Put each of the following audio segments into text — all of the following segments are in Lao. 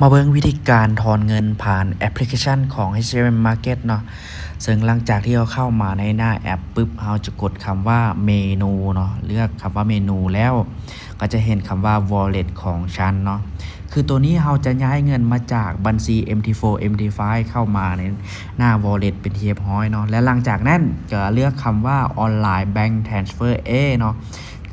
ມາເບິ່ງວິທີການຖອນເງິນຜ່ານແອັບພລິເຄຊັນຂອງ ເອດເອັມ Market ເນາະ. ເຊິ່ງຫຼັງຈາກທີ່ເຮົາເຂົ້າມາໃນໜ້າແອັບປຶບ ເຮົາຈະກົດຄຳວ່າເມນູເນາະ, ເລືອກຄຳວ່າເມນູແລ້ວ ກໍຈະເຫັນຄຳວ່າ Wallet ຂອງຊັ້ນເນາະ. ຄືໂຕນີ້ເຮົາຈະຍ້າຍເງິນມາຈາກບັນຊີ ເອັມທີໂຟ ເອັມທີໄຟ ເຂົ້າມາໃນໜ້າ Wallet ເປັນທີ່ຮຽບຮ້ອຍເນາະ. ແລະ ຫຼັງຈາກນັ້ນກໍເລືອກຄຳວ່າ Online Bank Transfer A ເນາະ.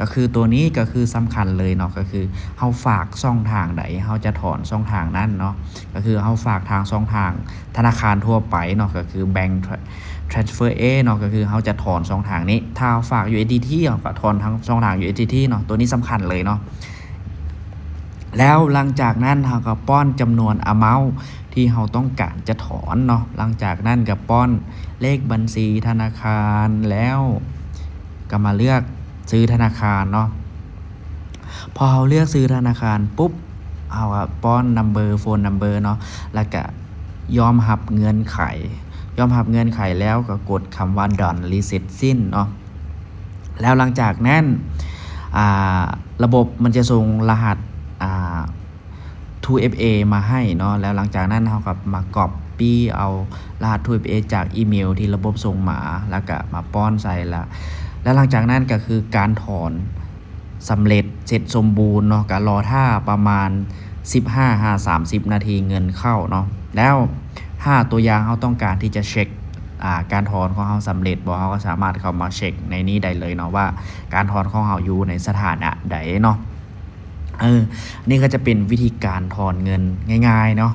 ກໍຄືໂຕນີ້ກໍຄືສຳຄັນເລີຍເນາະ, ກໍຄືເຮົາຝາກຊ່ອງທາງໃດ ເຮົາຈະຖອນຊ່ອງທາງນັ້ນເນາະ. ກໍຄືເຮົາຝາກທາງຊ່ອງທາງທະນາຄານທົ່ວໄປເນາະ, ກໍຄື Bank Trans- Transfer A ເນາະ, ກໍຄືເຮົາຈະຖອນຊ່ອງທາງນີ້. ຖ້າເຮົາຝາກ USDT ເຮົາກໍຖອນທາງຊ່ອງທາງ USDT ເນາະ. ໂຕນີ້ສຳຄັນເລີຍເນາະ. ແລ້ວຫຼັງຈາກນັ້ນເຮົາກໍປ້ອນຈຳນວນ amount ທີ່ເຮົາຕ້ອງການຈະຖອນເນາະ. ຫຼັງຈາກນັ້ນກໍປ້ອນເລກບັນຊີທະນາຄານ ແລ້ວກໍມາເລືອກຊື່ທະນາຄານເນາະ. ພໍເຮົາເລືອກຊື່ທະນາຄານປຸບ ເຮົາກໍປ້ອນ number phone number ເນາະ, ແລ້ວກໍຍອມຮັບເງື່ອນໄຂ. ຍອມຮັບເງື່ອນໄຂແລ້ວກໍກົດຄຳວ່າ Done Reset SIN ເນາະ. ແລ້ວຫຼັງຈາກນັ້ນ ອ່າ ລະບົບມັນຈະສົ່ງລະຫັດ ອ່າ two F A ມາໃຫ້ເນາະ. ແລ້ວຫຼັງຈາກນັ້ນເຮົາກໍມາ copy ເອົາລະຫັດ two F A ຈາກອີເມວທີ່ລະບົບສົ່ງມາ ແລ້ວກໍມາປ້ອນໃສ່ລະ ແລ້ວຫຼັງຈາກນັ້ນກໍຄືການຖອນສຳເລັດເສັດສົມບູນເນາະ. ກໍລໍຖ້າປະມານສິບຫ້າຫາສາມສິບນາທີເງິນເຂົ້າເນາະ. ແລ້ວຖ້າຕົວຢ່າງເຮົາຕ້ອງການທີ່ຈະເຊັກ ອ່າ ການຖອນຂອງເຮົາສຳເລັດບໍ່ ເຮົາກໍສາມາດເຂົ້າມາເຊັກໃນນີ້ໄດ້ເລີຍເນາະ ວ່າການຖອນຂອງເຮົາຢູ່ໃນສະຖານະໃດເນາະ. ເອີ ນີ້ກໍຈະເປັນວິທີການຖອນເງິນງ່າຍໆເນາະ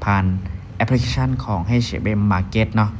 ຜ່ານແອັບພລິເຄຊັນຂອງ ເອດເອັມ Market ເນາະ.